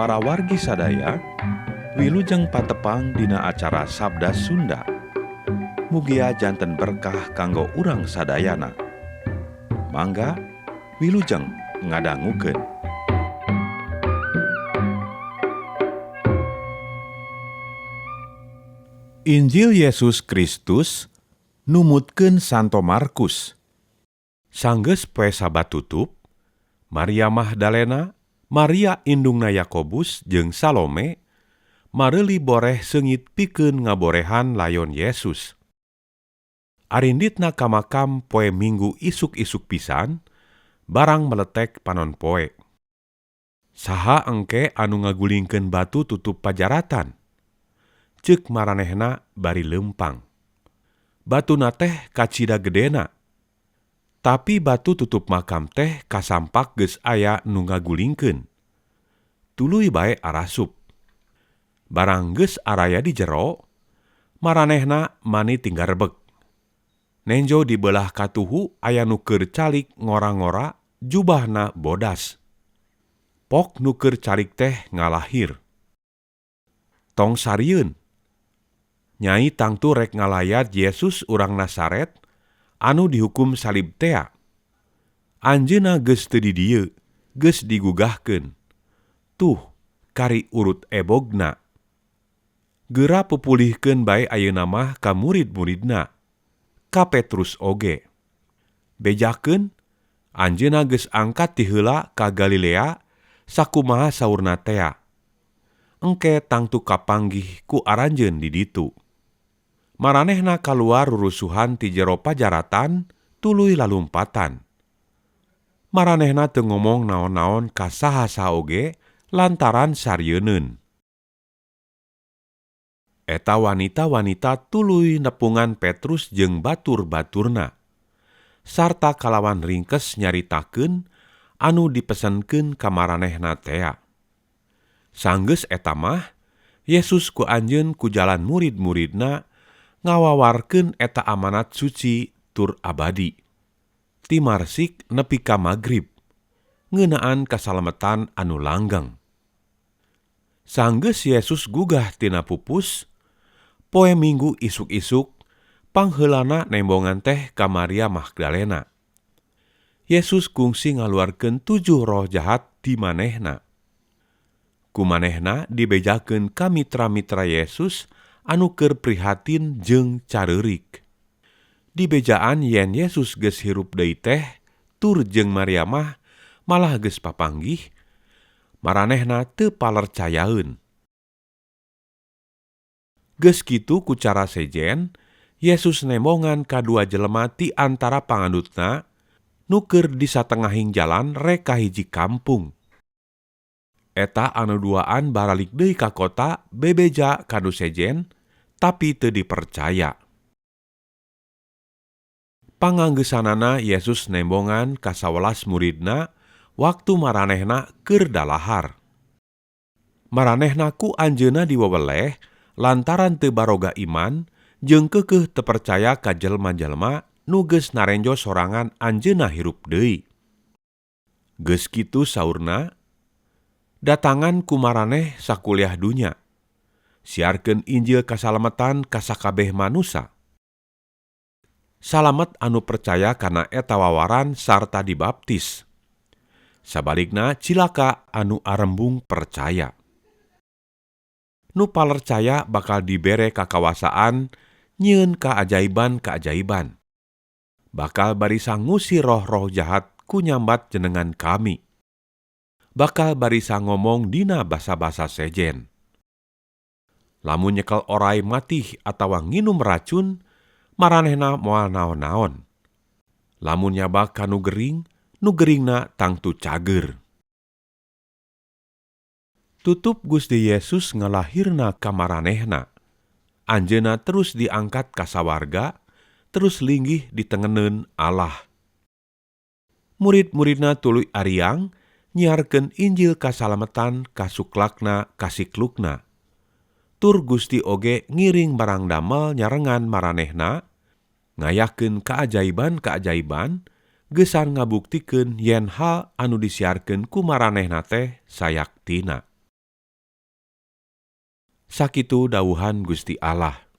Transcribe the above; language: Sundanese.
Para wargi sadaya, wilujeng patepang dina acara Sabda Sunda. Mugia janten berkah kanggo urang sadayana. Mangga wilujeng ngadangukeun. Injil Yesus Kristus numutkeun Santo Markus. Sanggeus poe Sabat tutup, Maria Magdalena, Maria indungna Yakobus jeung Salome mareuli boreh seungit pikeun ngaborehan layon Yesus. Arinditna ka makam poe Minggu isuk-isuk pisan, barang meletek panon poe. Saha engke anu ngagulingkeun batu tutup pajaratan? Ceuk maranehna bari leumpang. Batuna teh kacida gedena. Tapi batu tutup makam teh kasampak geus aya nu ngagulingkeun. Tuluy bae arasup. Barang geus araya di jero, maranehna mani tinggarebeg. Nenjo di beulah katuhu aya nu keur calik ngora-ngora jubahna bodas. Pok nu keur calik teh ngalahir. Tong sarieun. Nyai tangtu rek ngalayat Yesus urang Nasaret anu dihukum salib tea. Anjeunna geus teu di dieu, geus digugahkeun. Tuh, kari urut ebogna. Geura pupulihkeun bae ayeuna mah ka murid-muridna, ka Petrus oge. Bejakeun, anjeunna geus angkat ti heula ka Galilea sakumaha saurna tea. Engke tangtu kapanggih ku aranjeun di ditu. Maranehna kaluar rurusuhan ti jero pajaratan tuluy lalumpatan. Maranehna teu ngomong naon-naon ka saha-saha oge lantaran sarieuneun. Eta wanita-wanita tuluy nepungan Petrus jeung batur-baturna, sarta kalawan ringkes nyaritakeun anu dipesenkeun ka maranehna tea. Sanggeus eta mah, Yesus ku anjeun ku jalan murid-muridna ngawawarkeun eta amanat suci tur abadi. Ti marsik nepi ka magrib, ngeunaan kasalametan anu langgeng. Sanggeus Yesus gugah tina pupus, poe Minggu isuk-isuk, pangheulana nembongan teh ka Maria Magdalena. Yesus kungsi ngaluarkeun 7 roh jahat di manehna. Ku manehna dibejakeun ka mitra-mitra Yesus anu keur prihatin jeung careurik. Dibejaan yen Yesus geus hirup deui teh, tur jeung Maria mah malah geus papanggih, maranehna teu palercayaeun. Geus kitu ku cara sejen, Yesus nembongan kadua jelema ti antara pangandutna nu keur di satengahing jalan rek ka hiji kampung. Eta anu duaan baralik deui ka kota bebeja ka nu sejen, tapi teu dipercaya. Panganggeusanana Yesus nembongan ka 11 muridna waktu maranehna keur dalahar. Maranehna ku anjeunna diweweleh lantaran teu baroga iman jeung keukeuh teu percaya ka jelema-jelema nu geus narenjo sorangan anjeunna hirup deui. Geus kitu saurna, datangan ku maraneh sakuliah dunya, siarkeun Injil kasalametan ka sakabeh manusa. Salamet anu percaya kana eta wawaran sarta dibaptis. Sabalikna cilaka anu arembung percaya. Nu palercaya bakal dibere kakawasaan nyieun kaajaiban-kaajaiban. Bakal barisa ngusir roh-roh jahat ku nyambat jenengan kami. Bakal barisa ngomong dina basa-basa sejen. Lamun nyekel orai matih atawa nginum racun, maranehna moal naon-naon. Lamun nyabak ka nu gering, nu geringna tangtu cager. Tutup Gusti Yesus ngalahirna ka maranehna. Anjeunna terus diangkat ka sawarga, terus linggih di tengeneun Allah. Murid-muridna tuluy ariang nyiarkeun Injil kasalametan ka suklakna kasiklukna. Tur Gusti oge ngiring barang damel nyarengan maranehna, ngayakeun kaajaiban-kaajaiban, geusan ngabuktikeun yen hal anu disiarkeun ku maranehna teh sayaktina. Sakitu dawuhan Gusti Allah.